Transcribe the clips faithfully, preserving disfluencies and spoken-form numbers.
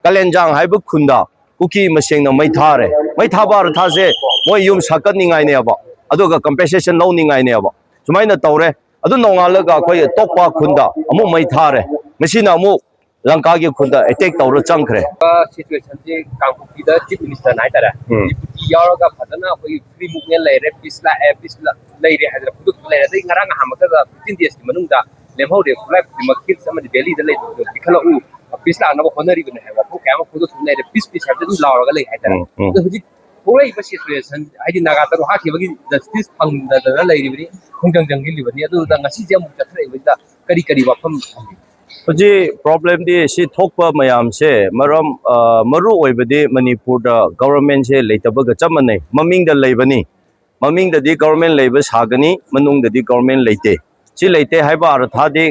ꯀꯥꯂꯦꯟꯖꯥꯡ ꯍꯥꯏꯕ ꯈꯨꯟꯗ ꯀꯨꯀꯤ ꯃꯁꯦꯡꯅ ꯃꯩ ꯊꯥꯔꯦ꯫ ꯃꯩ ꯊꯥꯕ ꯑꯔꯊꯥꯁꯦ ꯃꯣꯏ ꯌꯨꯝ ꯁꯥꯀꯠꯅꯤꯡꯉꯥꯏꯅꯦꯕ, ꯑꯗꯨꯒ ꯀꯝꯄꯦꯟꯁꯦꯁꯟ ꯂꯧꯅꯤꯡꯉꯥꯏꯅꯦꯕ꯫ ꯁꯨꯃꯥꯏꯅ ꯇꯧꯔꯦ꯫ ꯑꯗꯨ ꯅꯣꯡꯉꯥꯜꯂꯒ ꯑꯩꯈꯣꯏ ꯇꯣꯛꯄ ꯈꯨꯟꯗ ꯑꯃꯨꯛ ꯃꯩ ꯊꯥꯔꯦ꯫ ꯉꯁꯤꯅ ꯑꯃꯨꯛ ꯂꯪꯀꯥꯒꯤ ꯈꯨꯟꯗ ꯑꯦꯇꯦꯛ ꯇꯧꯔ ꯆꯪꯈ꯭ꯔꯦ꯫ ꯁꯤꯆꯨꯋꯦꯁꯟꯁꯤ ꯀꯥꯡꯄꯣꯛꯄꯤꯗ ꯆꯤꯐ ꯃꯤꯅꯤꯁꯇꯔꯅ ꯍꯥꯏꯇꯥꯔꯦ, ꯎꯝ꯫ ꯗꯤꯄꯨꯇꯤ ꯌꯥꯎꯔꯒ ꯐꯖꯅ ꯑꯩꯈꯣꯏꯒꯤ ꯐ꯭ꯔꯤ ꯃꯨꯚꯃꯦꯟ ꯂꯩꯔꯦ, ꯄꯤꯁ ꯂꯥꯛꯑꯦ, ꯄꯤꯁ ꯂꯩꯔꯦ ꯍꯥꯏꯗꯅ ꯐꯣꯡꯗꯣꯛꯇꯨꯅ ꯂꯩꯔꯦ꯫ ꯑꯗꯩ ꯉꯔꯥꯡ ꯅꯍꯥꯟꯃꯛꯇꯗ ꯐꯤꯐꯇꯤꯟ ꯗꯦꯖꯀꯤ ꯃꯅꯨꯡꯗ ꯂꯦꯝꯍꯧꯔꯤꯕ ꯈꯨꯠꯂꯥꯏ ꯈꯨꯗꯤꯡꯃꯛ ꯍꯤꯜꯁ ꯑꯃꯗꯤ ꯚꯦꯂꯤꯗ ꯂꯩꯕꯗꯣ ꯄꯤꯈꯠꯂꯛꯎ, ꯄꯤꯁ ꯂꯥꯛꯅꯕ ꯍꯣꯠꯅꯔꯤꯕꯅꯦ ꯍꯥꯏꯕ ꯋꯥꯐꯝ ꯀꯌꯥ ꯑꯃ ꯐꯣꯡꯗꯣꯛꯇꯨꯅ ꯂꯩꯔꯦ꯫ ꯄꯤꯁ, ꯄꯤꯁ ꯍꯥꯏꯕꯗꯤ ꯑꯗꯨꯝ ꯂꯥꯎꯔꯒ ꯂꯩ ꯍꯥꯏꯇꯥꯔꯦ꯫ ꯎꯝ, ꯎꯝ꯫ ꯑꯗꯣ ꯍꯧꯖꯤꯛ ꯊꯣꯛꯂꯛꯏꯕ ꯁꯤꯆꯨꯋꯦꯁꯟ, ꯍꯥꯏꯗꯤ ꯅꯥꯒꯥ ꯇꯔꯨꯛ ꯍꯥꯠꯈꯤꯕꯒꯤ ꯖꯁꯇꯤꯁ ꯐꯪꯗꯗꯅ ꯂꯩꯔꯤꯕꯅꯤ, ꯈꯣꯡꯖꯪ ꯖꯪꯁꯤꯜꯂꯤꯕꯅꯤ꯫ ꯑꯗꯨꯗ ꯉꯁꯤꯁꯦ ꯑꯃꯨꯛ ꯆꯠꯊꯔꯛꯏꯕꯁꯤꯗ ꯀꯔꯤ ꯀꯔꯤ ꯋꯥꯐꯝ ꯊꯝꯕꯤ? ꯍꯧꯖꯤꯛ ꯄ꯭ꯔꯣꯕ꯭ꯂꯦꯝꯗꯤ ꯁꯤ ꯊꯣꯛꯄ ꯃꯌꯥꯝꯁꯦ ꯃꯔꯝ, ꯑ, ꯃꯔꯨ ꯑꯣꯏꯕꯗꯤ ꯃꯅꯤꯄꯨꯔꯗ ꯒꯣꯚꯔꯟꯃꯦꯟꯁꯦ ꯂꯩꯇꯕꯒ ꯆꯞ ꯃꯥꯟꯅꯩ꯫ ꯃꯃꯤꯡꯗ ꯂꯩꯕꯅꯤ, ꯃꯃꯤꯡꯗꯗꯤ ꯒꯣꯚꯔꯟꯃꯦꯟ ꯂꯩꯕ ꯁꯥꯒꯅꯤ, ꯃꯅꯨꯡꯗꯗꯤ ꯒꯣꯚꯔꯟꯃꯦꯟ ꯂꯩꯇꯦ꯫ ꯁꯤ ꯂꯩꯇꯦ ꯍꯥꯏꯕ ꯑꯔꯊꯥꯗꯤ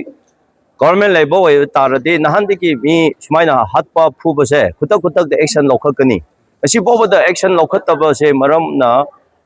ꯒꯣꯚꯔꯟꯃꯦꯟ ꯂꯩꯕ ꯑꯣꯏꯕ ꯇꯥꯔꯗꯤ ꯅꯍꯥꯟꯗꯒꯤ ꯃꯤ ꯁꯨꯃꯥꯏꯅ ꯍꯥꯠꯄ ꯐꯨꯕꯁꯦ ꯈꯨꯗꯛ ꯈꯨꯗꯛꯇ ꯑꯦꯛꯁꯟ ꯂꯧꯈꯠꯀꯅꯤ꯫ ꯉꯁꯤ ꯐꯥꯎꯕꯗ ꯑꯦꯛꯁꯟ ꯂꯧꯈꯠꯇꯕꯁꯦ ꯃꯔꯝꯅ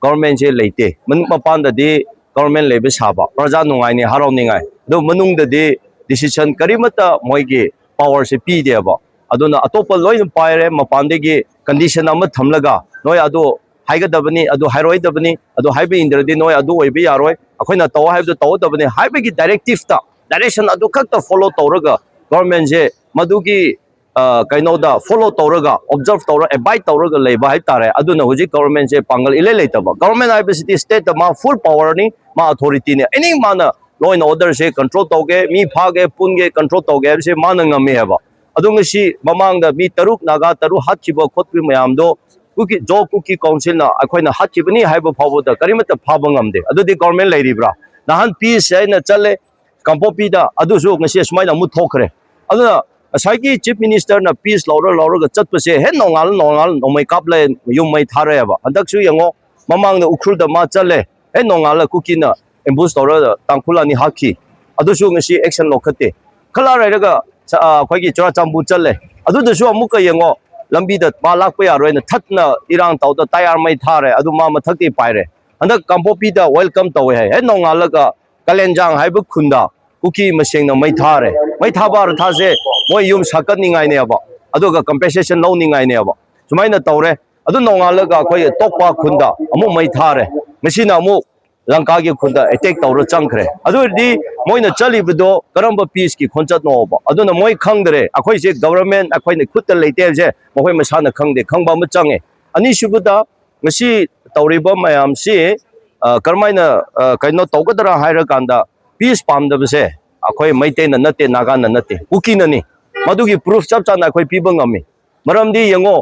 ꯒꯣꯚꯔꯟꯃꯦꯟꯁꯦ ꯂꯩꯇꯦ꯫ ꯃꯅꯨꯡ ꯃꯄꯥꯟꯗꯗꯤ ꯒꯣꯚꯔꯟꯃꯦꯟ ꯂꯩꯕ ꯁꯥꯕ, ꯄ꯭ꯔꯖꯥ ꯅꯨꯡꯉꯥꯏꯅꯤ, ꯍꯔꯥꯎꯅꯤꯡꯉꯥꯏ꯫ ꯑꯗꯨ ꯃꯅꯨꯡꯗꯗꯤ ꯗꯤꯁꯤꯖꯟ ꯀꯔꯤꯃꯠꯇ ꯃꯣꯏꯒꯤ ꯄꯥꯋꯔꯁꯦ ꯄꯤꯗꯦꯕ꯫ ꯑꯗꯨꯅ ꯑꯇꯣꯞꯄ ꯂꯣꯏꯅ ꯄꯥꯏꯔꯦ, ꯃꯄꯥꯟꯗꯒꯤ ꯀꯟꯗꯤꯁꯟ ꯑꯃ ꯊꯝꯂꯒ ꯅꯣꯏ ꯑꯗꯨ ꯍꯥꯏꯒꯗꯕꯅꯤ, ꯑꯗꯨ ꯍꯥꯏꯔꯣꯏꯗꯕꯅꯤ, ꯑꯗꯨ ꯍꯥꯏꯕ ꯏꯟꯗ꯭ꯔꯗꯤ ꯅꯣꯏ ꯑꯗꯨ ꯑꯣꯏꯕ ꯌꯥꯔꯣꯏ, ꯑꯩꯈꯣꯏꯅ ꯇꯧ ꯍꯥꯏꯕꯗꯨ ꯇꯧꯒꯗꯕꯅꯤ ꯍꯥꯏꯕꯒꯤ ꯗꯥꯏꯔꯦꯛꯇꯤꯞꯇ, ꯗꯥꯏꯔꯦꯛꯁꯟ ꯑꯗꯨ ꯈꯛꯇ ꯐꯣꯂꯣ ꯇꯧꯔꯒ ꯒꯣꯚꯔꯟꯃꯦꯟꯁꯦ ꯃꯗꯨꯒꯤ, ꯑ, ꯀꯩꯅꯣꯗ ꯐꯣꯂꯣ ꯇꯧꯔꯒ, ꯑꯣꯕꯖꯔꯞ ꯇꯧꯔꯒ, ꯑꯦꯕꯥꯏꯠ ꯇꯧꯔꯒ ꯂꯩꯕ ꯍꯥꯏꯕ ꯇꯥꯔꯦ꯫ ꯑꯗꯨꯅ ꯍꯧꯖꯤꯛ ꯒꯣꯚꯔꯟꯃꯦꯟꯁꯦ ꯄꯥꯡꯒꯜ ꯏꯂꯩ ꯂꯩꯇꯕ꯫ ꯒꯣꯚꯔꯟꯃꯦꯟ ꯍꯥꯏꯕꯁꯤꯗꯤ ꯁ꯭ꯇꯦꯠꯇ ꯃꯥ ꯐꯨꯜ ꯄꯥꯋꯔꯅꯤ, ꯃꯥ ꯑꯣꯊꯣꯔꯤꯇꯤꯅꯤ꯫ ꯑꯦꯅꯤ ꯃꯥꯅ ꯂꯣ ꯑꯦꯟ ꯑꯣꯔꯗꯔꯁꯦ ꯀꯟꯇ꯭ꯔꯣꯜ ꯇꯧꯒꯦ, ꯃꯤ ꯐꯥꯒꯦ, ꯄꯨꯟꯒꯦ, ꯀꯟꯇ꯭ꯔꯣꯜ ꯇꯧꯒꯦ ꯍꯥꯏꯕꯁꯦ ꯃꯥꯅ ꯉꯝꯃꯦ ꯍꯥꯏꯕ꯫ ꯑꯗꯣ ꯉꯁꯤ ꯃꯃꯥꯡꯗ ꯃꯤ ꯇꯔꯨꯛ, ꯅꯥꯒꯥ ꯇꯔꯨꯛ ꯍꯥꯠꯈꯤꯕ ꯈꯣꯠꯈꯤꯕ ꯃꯌꯥꯝꯗꯣ ꯀꯨꯀꯤ, ꯖꯣ ꯀꯨꯀꯤ ꯀꯥꯎꯟꯁꯤꯜꯅ ꯑꯩꯈꯣꯏꯅ ꯍꯥꯠꯈꯤꯕꯅꯤ ꯍꯥꯏꯕ ꯐꯥꯎꯕꯗ ꯀꯔꯤꯃꯠꯇ ꯐꯥꯕ ꯉꯝꯗꯦ꯫ ꯑꯗꯨꯗꯤ ꯒꯣꯚꯔꯟꯃꯦꯟ ꯂꯩꯔꯤꯕ꯭ꯔꯥ? ꯅꯍꯥꯟ ꯄꯤꯁ ꯍꯥꯏꯅ ꯆꯠꯂꯦ ꯀꯥꯡꯄꯣꯛꯄꯤꯗ, ꯑꯗꯨꯁꯨ ꯉꯁꯤ ꯑꯁꯨꯃꯥꯏꯅ ꯑꯃꯨꯛ ꯊꯣꯛꯈ꯭ꯔꯦ꯫ ꯑꯗꯨꯅ ꯉꯁꯥꯏꯒꯤ ꯆꯤꯐ ꯃꯤꯅꯤꯁꯇꯔꯅ ꯄꯤꯁ ꯂꯧꯔ ꯂꯧꯔꯒ ꯆꯠꯄꯁꯦ ꯍꯦꯛ ꯅꯣꯡꯉꯥꯜ ꯅꯣꯡꯉꯥꯜ ꯅꯣꯡꯃꯩ ꯀꯥꯞꯂꯦ, ꯌꯨꯝ ꯃꯩ ꯊꯥꯔꯦꯕ꯫ ꯍꯟꯗꯛꯁꯨ ꯌꯦꯡꯉꯣ, ꯃꯃꯥꯡꯗ ꯎꯈ꯭ꯔꯨꯜꯗ ꯃꯥ ꯆꯠꯂꯦ, ꯍꯦꯛ ꯅꯣꯡꯉꯥꯜꯂ ꯀꯨꯀꯤꯅ ꯑꯦꯝꯕꯨꯁ ꯇꯧꯔꯒ ꯇꯥꯡꯈꯨꯜ ꯑꯅꯤ ꯍꯥꯠꯈꯤ꯫ ꯑꯗꯨꯁꯨ ꯉꯁꯤ ꯑꯦꯛꯁꯟ ꯂꯧꯈꯠꯇꯦ꯫ ꯈꯔ ꯂꯩꯔꯒ ꯁ-, ꯑ, ꯑꯩꯈꯣꯏꯒꯤ ꯆꯨꯔꯥꯆꯥꯟꯄꯨꯔ ꯆꯠꯂꯦ, ꯑꯗꯨꯗꯁꯨ ꯑꯃꯨꯛꯀ ꯌꯦꯡꯉꯣ, ꯂꯝꯕꯤꯗ ꯃꯥ ꯂꯥꯛꯄ ꯌꯥꯔꯣꯏꯅ ꯊꯠꯅ ꯏꯔꯥꯡ ꯇꯧꯗ ꯇꯥꯌꯥꯔ ꯃꯩ ꯊꯥꯔꯦ, ꯑꯗꯨ ꯃꯥ ꯃꯊꯛꯇꯒꯤ ꯄꯥꯏꯔꯦ꯫ ꯍꯟꯗꯛ ꯀꯥꯡꯄꯣꯛꯄꯤꯗ ꯋꯦꯜꯀꯝ ꯇꯧꯋꯦ ꯍꯥꯏ, ꯍꯦꯛ ꯅꯣꯡꯉꯥꯜꯂꯒ ꯀꯥꯂꯦꯟꯖꯥꯡ ꯍꯥꯏꯕ ꯈꯨꯟꯗ ꯀꯨꯀꯤ ꯃꯁꯦꯡꯅ ꯃꯩ ꯊꯥꯔꯦ꯫ ꯃꯩ ꯊꯥꯕ ꯑꯔꯊꯥꯁꯦ ꯃꯣꯏ ꯌꯨꯝ ꯁꯥꯀꯠꯅꯤꯡꯉꯥꯏꯅꯦꯕ꯫ ꯑꯗꯨꯒ ꯀꯝꯄꯦꯟꯁꯦꯁꯟ ꯂꯧꯅꯤꯡꯉꯥꯏꯅꯦꯕ꯫ ꯁꯨꯃꯥꯏꯅ ꯇꯧꯔꯦ꯫ ꯑꯗꯨ ꯅꯣꯡꯉꯥꯜꯂꯒ ꯑꯩꯈꯣꯏ ꯇꯣꯛꯄ ꯈꯨꯟꯗ ꯑꯃꯨꯛ ꯃꯩ ꯊꯥꯔꯦ꯫ ꯉꯁꯤꯅ ꯑꯃꯨꯛ ꯂꯪꯀꯥꯒꯤ ꯈꯨꯟꯗ ꯑꯦꯇꯦꯛ ꯇꯧꯔ ꯆꯪꯈ꯭ꯔꯦ꯫ ꯑꯗꯨ ꯑꯣꯏꯔꯗꯤ ꯃꯣꯏꯅ ꯆꯠꯂꯤꯕꯗꯣ ꯀꯔꯝꯕ ꯄꯤꯁꯀꯤ ꯈꯣꯟꯆꯠꯅꯣꯕ? ꯑꯗꯨꯅ ꯃꯣꯏ ꯈꯪꯗ꯭ꯔꯦ꯫ ꯑꯩꯈꯣꯏꯁꯦ ꯒꯕꯔꯃꯦꯟ ꯑꯩꯈꯣꯏꯅ ꯈꯨꯠꯇ ꯂꯩꯇꯦ ꯍꯥꯏꯕꯁꯦ ꯃꯈꯣꯏ ꯃꯁꯥꯅ ꯈꯪꯗꯦ, ꯈꯪꯕ ꯑꯃ ꯆꯪꯉꯦ꯫ ꯑꯅꯤꯁꯨꯕꯗ, ꯉꯁꯤ ꯇꯧꯔꯤꯕ ꯃꯌꯥꯝꯁꯤ, ꯑ, ꯀꯔꯝꯍꯥꯏꯅ, ꯑ, ꯀꯩꯅꯣ ꯇꯧꯒꯗ꯭ꯔꯥ ꯍꯥꯏꯔꯀꯥꯟꯗ, ꯄꯤꯁ ꯄꯥꯝꯗꯕꯁꯦ ꯑꯩꯈꯣꯏ ꯃꯩꯇꯩꯅ ꯅꯠꯇꯦ, ꯅꯥꯒꯥꯅ ꯅꯠꯇꯦ, ꯀꯨꯀꯤꯅꯅꯤ꯫ ꯃꯗꯨꯒꯤ ꯄ꯭ꯔꯨꯐ ꯆꯞ ꯆꯥꯅ ꯑꯩꯈꯣꯏ ꯄꯤꯕ ꯉꯝꯃꯤ꯫ ꯃꯔꯝꯗꯤ ꯌꯦꯡꯉꯣ,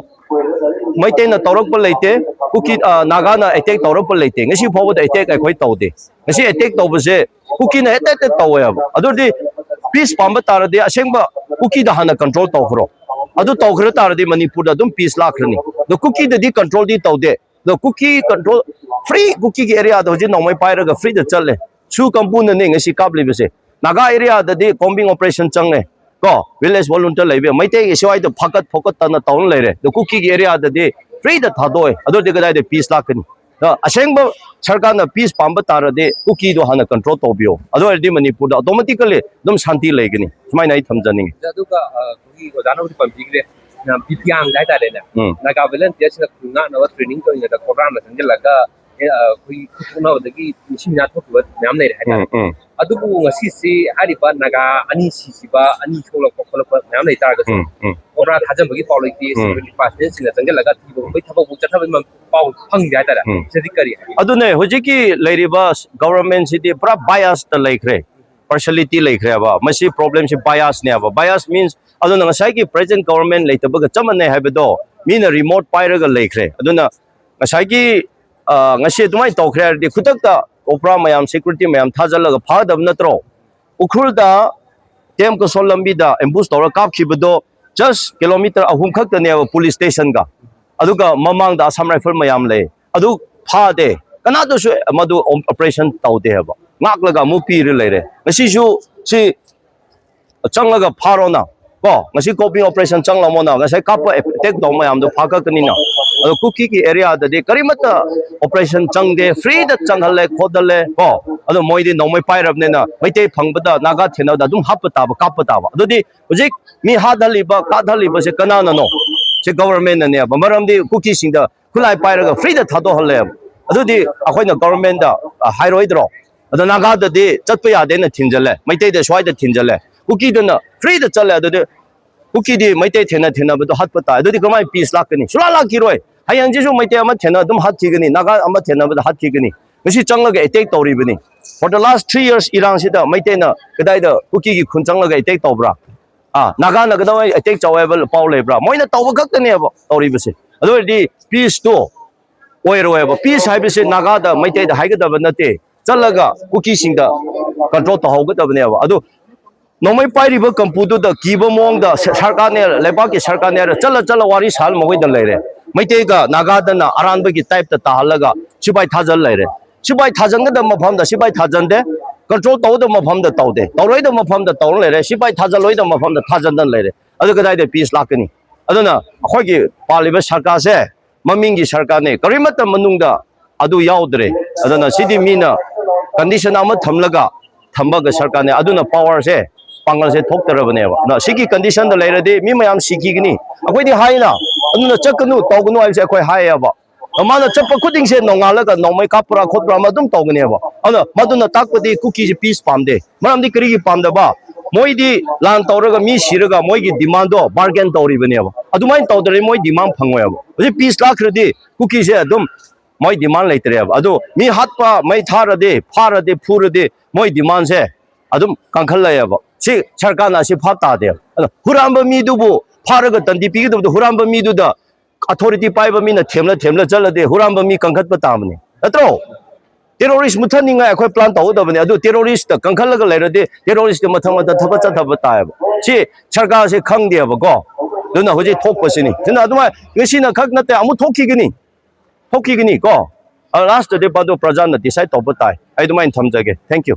ꯃꯩꯇꯩꯅ ꯇꯧꯔꯛꯄ ꯂꯩꯇꯦ, ꯀꯨꯀꯤ, ꯑ, ꯅꯥꯒꯥꯅ ꯑꯦꯇꯦꯛ ꯇꯧꯔꯛꯄ ꯂꯩꯇꯦ꯫ ꯉꯁꯤ ꯐꯥꯎꯕꯗ ꯑꯦꯇꯦꯛ ꯑꯩꯈꯣꯏ ꯇꯧꯗꯦ꯫ ꯉꯁꯤ ꯑꯦꯇꯦꯛ ꯇꯧꯕꯁꯦ ꯀꯨꯀꯤꯅ ꯍꯦꯛꯇ ꯍꯦꯛꯇ ꯇꯧꯋꯦꯕ꯫ ꯑꯗꯨꯗꯤ ꯄꯤꯁ ꯄꯥꯝꯕ ꯇꯥꯔꯗꯤ ꯑꯁꯦꯡꯕ ꯀꯨꯀꯤꯗ ꯍꯥꯟꯅ ꯀꯟꯇ꯭ꯔꯣꯜ ꯇꯧꯈ꯭ꯔꯣ꯫ ꯑꯗꯨ ꯇꯧꯈ꯭ꯔ ꯇꯥꯔꯗꯤ ꯃꯅꯤꯄꯨꯔꯗ ꯑꯗꯨꯝ ꯄꯤꯁ ꯂꯥꯛꯈ꯭ꯔꯅꯤ꯫ ꯑꯗꯣ ꯀꯨꯀꯤꯗꯗꯤ ꯀꯟꯇ꯭ꯔꯣꯜꯗꯤ ꯇꯧꯗꯦ꯫ ꯑꯗꯣ ꯀꯨꯀꯤ ꯀꯟꯇ꯭ꯔꯣꯜ, ꯐ꯭ꯔꯤ ꯀꯨꯀꯤꯒꯤ ꯑꯦꯔꯤꯌꯥꯗ ꯍꯧꯖꯤꯛ ꯅꯣꯡꯃꯩ ꯄꯥꯏꯔꯒ ꯐ꯭ꯔꯤꯗ ꯆꯠꯂꯦ꯫ ꯁꯨ ꯀꯥꯡꯕꯨꯅꯅꯦ ꯉꯁꯤ ꯀꯥꯞꯂꯤꯕꯁꯦ꯫ ꯅꯥꯒꯥ ꯑꯦꯔꯤꯌꯥꯗꯗꯤ ꯀꯣꯝꯕꯤꯡ ꯑꯣꯄꯔꯦꯁꯟ ꯆꯪꯉꯦ꯫ ꯀꯣ, ꯚꯤꯂꯦꯖ ꯚꯣꯂꯨꯟꯇꯤꯌꯔ ꯂꯩꯕ, ꯃꯩꯇꯩꯒꯤ ꯁ꯭ꯋꯥꯏꯗ ꯐꯥꯀꯠ ꯐꯣꯀꯠꯇꯅ ꯇꯧꯔ ꯂꯩꯔꯦ꯫ ꯑꯗꯣ ꯀꯨꯀꯤꯒꯤ ꯑꯦꯔꯤꯌꯥꯗꯗꯤ ꯐ꯭ꯔꯤꯗ ꯊꯥꯗꯣꯛꯑꯦ꯫ ꯑꯗꯨ ꯑꯣꯏꯔꯗꯤ ꯀꯗꯥꯏꯗ ꯄꯤꯁ ꯂꯥꯛꯀꯅꯤ? ꯑꯗꯣ ꯑꯁꯦꯡꯕ ꯁꯔꯀꯥꯔꯅ ꯄꯤꯁ ꯄꯥꯝꯕ ꯇꯥꯔꯗꯤ ꯀꯨꯀꯤꯗꯣ ꯍꯥꯟꯅ ꯀꯟꯇ꯭ꯔꯣꯜ ꯇꯧꯕꯤꯌꯣ꯫ ꯑꯗꯨ ꯑꯣꯏꯔꯗꯤ ꯃꯅꯤꯄꯨꯔꯗ ꯑꯣꯇꯣꯃꯦꯇꯤꯀꯦꯜꯂꯤ ꯑꯗꯨꯝ ꯁꯥꯟꯇꯤ ꯂꯩꯒꯅꯤ꯫ ꯁꯨꯃꯥꯏꯅ ꯑꯩ ꯊꯝꯖꯅꯤꯡꯉꯤ꯫ ꯑꯗꯨꯒ, ꯑ, ꯑꯩꯈꯣꯏꯒꯤ ꯑꯣꯖꯥꯅꯕꯨꯗꯤ ꯄꯟꯕꯤꯈ꯭ꯔꯦ, ꯕꯤꯄꯤꯌꯥꯡꯗ ꯍꯥꯏꯇꯥꯔꯦꯅꯦ, ꯎꯝ꯫ ꯅꯥꯒꯥ ꯚꯣꯂꯟꯇꯤꯌꯔꯁꯤꯡꯅ ꯈꯨꯟ ꯉꯥꯛꯅꯕ ꯇ꯭ꯔꯦꯅꯤꯡ ꯇꯧꯔꯤꯉꯩꯗ ꯀꯣꯕ꯭ꯔꯥꯅ ꯆꯪꯁꯤꯜꯂꯒ, ꯑꯦ, ꯑ, ꯑꯩꯈꯣꯏꯒꯤ ꯈꯨꯠ ꯁꯣꯛꯅꯕꯗꯒꯤ ꯃꯤꯁꯤ ꯃꯤꯅꯥ ꯊꯣꯛꯈꯤꯕ ꯃꯌꯥꯝ ꯂꯩꯔꯦ ꯍꯥꯏꯇꯥꯔꯦ꯫ ꯎꯝ, ꯎꯝ꯫ ꯑꯗꯨꯕꯨ ꯉꯁꯤꯁꯤ ꯍꯥꯏꯔꯤꯕ ꯅꯥꯒꯥ ꯑꯅꯤ ꯁꯤꯈꯤꯕ, ꯑꯅꯤ ꯁꯣꯛꯂꯛꯄ ꯈꯣꯠꯂꯛꯄ ꯃꯌꯥꯝ ꯂꯩ ꯇꯥꯔꯒꯁꯨ, ꯎꯝ, ꯎꯝ꯫ ꯀꯣꯕ꯭ꯔꯥ ꯊꯥꯖꯟꯕꯒꯤ ꯄꯥꯎ ꯂꯩꯇꯦ, ꯎꯝ꯫ ꯁꯤꯀ꯭ꯌꯨꯔꯤꯇꯤ ꯄꯥꯔꯁꯅꯦꯜꯁꯤꯡꯅ ꯆꯪꯁꯤꯜꯂꯒ ꯊꯤꯕ ꯈꯣꯠꯄꯒꯤ ꯊꯕꯛ ꯐꯥꯎ ꯆꯠꯊꯕꯒꯤ ꯃ-, ꯄꯥꯎ ꯐꯪꯗꯦ ꯍꯥꯏꯇꯥꯔꯦ꯫ ꯎꯝ꯫ ꯁꯤꯗꯤ ꯀꯔꯤ ꯍꯥꯏ? ꯑꯗꯨꯅꯦ, ꯍꯧꯖꯤꯛꯀꯤ ꯂꯩꯔꯤꯕ ꯒꯣꯕꯔꯃꯦꯟꯁꯤꯗꯤ ꯄꯨꯔꯥ ꯕꯥꯏꯑꯁꯇ ꯂꯩꯈ꯭ꯔꯦ, ꯄꯥꯔꯁꯤꯌꯦꯂꯤꯇꯤ ꯂꯩꯈ꯭ꯔꯦꯕ꯫ ꯃꯁꯤ ꯄ꯭ꯔꯣꯕ꯭ꯂꯦꯝꯁꯤ ꯕꯥꯏꯑꯁꯅꯦꯕ꯫ ꯕꯥꯏꯑꯁ ꯃꯤꯟꯁ, ꯑꯗꯨꯅ ꯉꯁꯥꯏꯒꯤ ꯄ꯭ꯔꯦꯖꯦꯟ ꯒꯣꯕꯔꯃꯦꯟ ꯂꯩꯇꯕꯒ ꯆꯞ ꯃꯥꯟꯅꯩ ꯍꯥꯏꯕꯗꯣ ꯃꯤꯅ ꯔꯤꯃꯣꯠ ꯄꯥꯏꯔꯒ ꯂꯩꯈ꯭ꯔꯦ꯫ ꯑꯗꯨꯅ ꯉꯁꯥꯏꯒꯤ, ꯑ, ꯉꯁꯤ ꯑꯗꯨꯃꯥꯏꯅ ꯇꯧꯈ꯭ꯔꯦ ꯍꯥꯏꯔꯗꯤ ꯈꯨꯗꯛꯇ ꯀꯣꯕ꯭ꯔꯥ ꯃꯌꯥꯝ, ꯁꯦꯀ꯭ꯌꯨꯔꯤꯇꯤ ꯃꯌꯥꯝ ꯊꯥꯖꯤꯜꯂꯒ ꯐꯒꯗꯕ ꯅꯠꯇ꯭ꯔꯣ? ꯎꯈ꯭ꯔꯨꯜꯗ ꯇꯦꯝ ꯀꯁꯣꯜ ꯂꯝꯕꯤꯗ ꯑꯦꯝꯕꯨꯁ ꯇꯧꯔ ꯀꯥꯞꯈꯤꯕꯗꯣ ꯖꯁ ꯀꯤꯂꯣꯃꯤꯇꯔ ꯑꯍꯨꯝ ꯈꯛꯇꯅꯦꯕ ꯄꯨꯂꯤꯁ ꯁ꯭ꯇꯦꯁꯟꯒ꯫ ꯑꯗꯨꯒ ꯃꯃꯥꯡꯗ ꯑꯁꯥꯝ ꯔꯥꯏꯐꯜ ꯃꯌꯥꯝ ꯂꯩ꯫ ꯑꯗꯨ ꯐꯥꯗꯦ꯫ ꯀꯅꯥꯗꯁꯨ ꯃꯗꯨ ꯑꯣꯄꯔꯦꯁꯟ ꯇꯧꯗꯦ ꯍꯥꯏꯕ꯫ ꯉꯥꯛꯂꯒ ꯑꯃꯨꯛ ꯄꯤꯔ ꯂꯩꯔꯦ꯫ ꯉꯁꯤꯁꯨ ꯁꯤ ꯆꯪꯂꯒ ꯐꯥꯔꯣꯅ꯫ ꯀꯣ, ꯉꯁꯤ ꯀꯣꯄꯤꯡ ꯑꯣꯄꯔꯦꯁꯟ ꯆꯪꯂꯝꯃꯣꯅ꯫ ꯉꯁꯥꯏ ꯀꯥꯞꯄ ꯑꯦꯇꯦꯛ ꯇꯧꯕ ꯃꯌꯥꯝꯗꯣ ꯐꯥꯀꯛꯀꯅꯤꯅ꯫ ꯑꯗꯣ ꯀꯨꯀꯤꯒꯤ ꯑꯦꯔꯤꯌꯥꯗꯗꯤ ꯀꯔꯤꯃꯠꯇ ꯑꯣꯄꯔꯦꯁꯟ ꯆꯪꯗꯦ, ꯐ꯭ꯔꯤꯗ ꯆꯪꯍꯜꯂꯦ ꯈꯣꯠꯍꯜꯂꯦ ꯀꯣ꯫ ꯑꯗꯣ ꯃꯣꯏꯗꯤ ꯅꯣꯡꯃꯩ ꯄꯥꯏꯔꯕꯅꯤꯅ ꯃꯩꯇꯩ ꯐꯪꯕꯗ ꯅꯥꯒꯥ ꯊꯦꯡꯅꯕꯗ ꯑꯗꯨꯝ ꯍꯥꯠꯄ ꯇꯥꯕ, ꯀꯥꯞꯄ ꯇꯥꯕ꯫ ꯑꯗꯨꯗꯤ ꯍꯧꯖꯤꯛ ꯃꯤ ꯍꯥꯠꯍꯜꯂꯤꯕ ꯀꯥꯠꯍꯜꯂꯤꯕꯁꯦ ꯀꯅꯥꯅꯅꯣ? ꯁꯤ ꯒꯣꯕꯔꯃꯦꯟꯅꯅꯦꯕ꯫ ꯃꯔꯝꯗꯤ ꯀꯨꯀꯤꯁꯤꯡꯗ ꯈꯨꯠꯂꯥꯏ ꯄꯥꯏꯔꯒ ꯐ꯭ꯔꯤꯗ ꯊꯥꯗꯣꯛꯍꯜꯂꯦꯕ꯫ ꯑꯗꯨꯗꯤ ꯑꯩꯈꯣꯏꯅ ꯒꯣꯕꯔꯃꯦꯟꯗ ꯍꯥꯏꯔꯣꯏꯗ꯭ꯔꯣ? ꯑꯗꯣ ꯅꯥꯒꯥꯗꯗꯤ ꯆꯠꯄ ꯌꯥꯗꯦꯅ ꯊꯤꯡꯖꯤꯜꯂꯦ, ꯃꯩꯇꯩꯗ ꯁ꯭ꯋꯥꯏꯗ ꯊꯤꯡꯖꯤꯜꯂꯦ, ꯀꯨꯀꯤꯗꯅ ꯐ꯭ꯔꯤꯗ ꯆꯠꯂꯦ꯫ ꯑꯗꯨꯗꯤ ꯀꯨꯀꯤꯗꯤ ꯃꯩꯇꯩ ꯊꯦꯡꯅ ꯊꯦꯡꯅꯕꯗꯣ ꯍꯥꯠꯄ ꯇꯥꯏ꯫ ꯑꯗꯨꯗꯤ ꯀꯃꯥꯏꯅ ꯄꯤꯁ ꯂꯥꯛꯀꯅꯤ? ꯁꯨꯡꯂꯥꯛ ꯂꯥꯛꯈꯤꯔꯣꯏ꯫ ꯍꯌꯦꯡꯁꯤꯁꯨ ꯃꯩꯇꯩ ꯑꯃ ꯊꯦꯡꯅ ꯑꯗꯨꯝ ꯍꯥꯠꯈꯤꯒꯅꯤ, ꯅꯥꯒꯥ ꯑꯃ ꯊꯦꯡꯅꯕꯗ ꯍꯥꯠꯈꯤꯒꯅꯤ꯫ ꯉꯁꯤ ꯆꯪꯂꯒ ꯑꯦꯇꯦꯛ ꯇꯧꯔꯤꯕꯅꯤ꯫ For the last three years ꯏꯔꯥꯡꯁꯤꯗ ꯃꯩꯇꯩꯅ ꯀꯗꯥꯏꯗ ꯀꯨꯀꯤꯒꯤ ꯈꯨꯟ ꯆꯪꯂꯒ ꯑꯦꯇꯦꯛ ꯇꯧꯕ꯭ꯔꯥ? ꯑꯥ, ꯅꯥꯒꯥꯅ ꯀꯗꯥꯏ ꯑꯦꯇꯦꯛ ꯇꯧꯋꯦ ꯍꯥꯏꯕ ꯄꯥꯎ ꯂꯩꯕ꯭ꯔꯥ? ꯃꯣꯏꯅ ꯇꯧꯕ ꯈꯛꯇꯅꯦꯕ ꯇꯧꯔꯤꯕꯁꯦ꯫ ꯑꯗꯨ ꯑꯣꯏꯔꯗꯤ ꯄꯤꯁꯇꯣ ꯑꯣꯏꯔꯣꯏꯕ꯫ ꯄꯤꯁ ꯍꯥꯏꯕꯁꯤ ꯅꯥꯒꯥꯗ, ꯃꯩꯇꯩꯗ ꯍꯥꯏꯒꯗꯕ ꯅꯠꯇꯦ꯫ ꯆꯠꯂꯒ ꯀꯨꯀꯤꯁꯤꯡꯗ ꯀꯟꯇ꯭ꯔꯣꯜ ꯇꯧꯍꯧꯒꯗꯕꯅꯦꯕ꯫ ꯑꯗꯨ ꯅꯣꯡꯃꯩ ꯄꯥꯏꯔꯤꯕ ꯀꯝꯄꯨꯗꯨꯗ ꯀꯤꯕ ꯃꯑꯣꯡꯗ ꯁ-, ꯁꯔꯀꯥꯔꯅꯦ, ꯂꯩꯕꯥꯛꯀꯤ ꯁꯔꯀꯥꯔꯅꯦ ꯍꯥꯏꯔ ꯆꯠꯂ ꯆꯠꯂ ꯋꯥꯔꯤ ꯁꯥꯍꯜ ꯃꯈꯣꯏꯗ ꯂꯩꯔꯦ꯫ ꯃꯩꯇꯩꯒ ꯅꯥꯒꯥꯗꯅ ꯑꯔꯥꯟꯕꯒꯤ ꯇꯥꯏꯞꯇ ꯇꯥꯍꯜꯂꯒ ꯁꯤꯐꯥꯏ ꯊꯥꯖꯜ ꯂꯩꯔꯦ꯫ ꯁꯤꯐꯥꯏ ꯊꯥꯖꯟꯒꯗꯕ ꯃꯐꯝꯗ ꯁꯤꯐꯥꯏ ꯊꯥꯖꯟꯗꯦ, ꯀꯟꯇ꯭ꯔꯣꯜ ꯇꯧꯒꯗꯕ ꯃꯐꯝꯗ ꯇꯧꯗꯦ, ꯇꯧꯔꯣꯏꯗꯕ ꯃꯐꯝꯗ ꯇꯧꯔ ꯂꯩꯔꯦ, ꯁꯤꯐꯥꯏ ꯊꯥꯖꯜꯂꯣꯏꯗꯕ ꯃꯐꯝꯗ ꯊꯥꯖꯟꯗꯅ ꯂꯩꯔꯦ꯫ ꯑꯗꯨ ꯀꯗꯥꯏꯗ ꯄꯤꯁ ꯂꯥꯛꯀꯅꯤ? ꯑꯗꯨꯅ ꯑꯩꯈꯣꯏꯒꯤ ꯄꯥꯜꯂꯤꯕ ꯁꯔꯀꯥꯔꯁꯦ ꯃꯃꯤꯡꯒꯤ ꯁꯔꯀꯥꯔꯅꯦ, ꯀꯔꯤꯃꯠꯇ ꯃꯅꯨꯡꯗ ꯑꯗꯨ ꯌꯥꯎꯗ꯭ꯔꯦ꯫ ꯑꯗꯨꯅ ꯁꯤꯗꯤ ꯃꯤꯅ ꯀꯟꯗꯤꯁꯟ ꯑꯃ ꯊꯝꯂꯒ ꯊꯝꯕꯒ ꯁꯔꯀꯥꯔꯅꯦ, ꯑꯗꯨꯅ ꯄꯋꯥꯔꯁꯦ ꯄꯥꯡꯒꯜꯁꯦ ꯊꯣꯛꯇꯔꯕꯅꯦꯕ꯫ ꯑꯗꯨꯅ ꯁꯤꯒꯤ ꯀꯟꯗꯤꯁꯟꯗ ꯂꯩꯔꯗꯤ ꯃꯤ ꯃꯌꯥꯝ ꯁꯤꯈꯤꯒꯅꯤ꯫ ꯑꯩꯈꯣꯏꯗꯤ ꯍꯥꯏꯅ ꯑꯗꯨꯅ ꯆꯠꯀꯅꯨ ꯇꯧꯒꯅꯨ ꯍꯥꯏꯕꯁꯦ ꯑꯩꯈꯣꯏ ꯍꯥꯏꯌꯦꯕ꯫ ꯃꯥꯅ ꯆꯠꯄ ꯈꯨꯗꯤꯡꯁꯦ ꯅꯣꯡꯉꯥꯜꯂꯒ ꯅꯣꯡꯃꯩ ꯀꯥꯞꯄ꯭ꯔꯥ ꯈꯣꯠꯄ꯭ꯔꯥ ꯑꯃ ꯑꯗꯨꯝ ꯇꯧꯒꯅꯦꯕ꯫ ꯑꯗꯨꯅ ꯃꯗꯨꯅ ꯇꯥꯛꯄꯗꯤ ꯀꯨꯀꯤꯁꯦ ꯄꯤꯁ ꯄꯥꯝꯗꯦ꯫ ꯃꯔꯝꯗꯤ ꯀꯔꯤꯒꯤ ꯄꯥꯝꯗꯕ? ꯃꯣꯏꯗꯤ ꯂꯥꯟ ꯇꯧꯔꯒ ꯃꯤ ꯁꯤꯔꯒ ꯃꯣꯏꯒꯤ ꯗꯤꯃꯥꯟꯗꯣ ꯕꯥꯔꯒꯦꯟ ꯇꯧꯔꯤꯕꯅꯦꯕ꯫ ꯑꯗꯨꯃꯥꯏꯅ ꯇꯧꯗ꯭ꯔꯗꯤ ꯃꯣꯏ ꯗꯤꯃꯥꯟ ꯐꯪꯉꯣꯏꯕ꯫ ꯍꯧꯖꯤꯛ ꯄꯤꯁ ꯂꯥꯛꯈ꯭ꯔꯗꯤ ꯀꯨꯀꯤꯁꯦ ꯑꯗꯨꯝ ꯃꯣꯏ ꯗꯤꯃꯥꯟ ꯂꯩꯇ꯭ꯔꯦꯕ꯫ ꯑꯗꯨ ꯃꯤ ꯍꯥꯠꯄ, ꯃꯩ ꯊꯥꯔꯗꯤ, ꯐꯥꯔꯗꯤ, ꯐꯨꯔꯗꯤ ꯃꯣꯏ ꯗꯤꯃꯥꯟꯁꯦ ꯑꯗꯨꯝ ꯀꯟꯈꯠꯂꯛꯑꯦꯕ꯫ ꯁꯤ ꯁꯔꯀꯥꯔꯅ ꯑꯁꯤ ꯚꯥꯞ ꯇꯥꯗꯦꯕ꯫ ꯑꯗꯣ ꯍꯨꯔꯥꯟꯕ ꯃꯤꯗꯨꯕꯨ ꯐꯥꯔꯒ ꯗꯟꯗꯤ ꯄꯤꯒꯗꯕꯗꯣ ꯍꯨꯔꯥꯟꯕ ꯃꯤꯗꯨꯗ ꯑꯊꯣꯔꯤꯇꯤ ꯄꯥꯏꯕ ꯃꯤꯅ ꯊꯦꯝꯂ ꯊꯦꯝꯂ ꯆꯠꯂꯗꯤ ꯍꯨꯔꯥꯟꯕ ꯃꯤ ꯀꯟꯈꯠꯄ ꯇꯥꯕꯅꯤ, ꯅꯠꯇ꯭ꯔꯣ? ꯇꯦꯔꯣꯔꯤꯁ ꯃꯨꯠꯊꯠꯅꯤꯡꯉꯥꯏ ꯑꯩꯈꯣꯏ ꯄ꯭ꯂꯥꯟ ꯇꯧꯒꯗꯕꯅꯤ꯫ ꯑꯗꯨ ꯇꯦꯔꯣꯔꯤꯁꯇ ꯀꯟꯈꯠꯂꯒ ꯂꯩꯔꯗꯤ ꯇꯦꯔꯣꯔꯤꯁꯇ ꯃꯊꯪ ꯃꯊꯪ ꯊꯕꯛ ꯆꯠꯊꯕ ꯇꯥꯏꯌꯦꯕ꯫ ꯁꯤ ꯁꯔꯀꯥꯔꯁꯦ ꯈꯪꯗꯦꯕꯀꯣ꯫ ꯑꯗꯨꯅ ꯍꯧꯖꯤꯛ ꯊꯣꯛꯄꯁꯤꯅꯤ꯫ ꯁꯤꯅ ꯑꯗꯨꯃꯥꯏꯅ ꯉꯁꯤꯅ ꯈꯛ ꯅꯠꯇꯦ, ꯑꯃꯨꯛ ꯊꯣꯛꯈꯤꯒꯅꯤ, ꯊꯣꯛꯈꯤꯒꯅꯤ ꯀꯣ꯫ ꯂꯥꯁꯇꯗꯤ ꯄꯥꯗꯣ ꯄ꯭ꯔꯖꯥꯅ ꯗꯤꯁꯥꯏꯠ ꯇꯧꯕ ꯇꯥꯏ꯫ ꯑꯩ ꯑꯗꯨꯃꯥꯏꯅ ꯊꯝꯖꯒꯦ꯫ Thank you꯫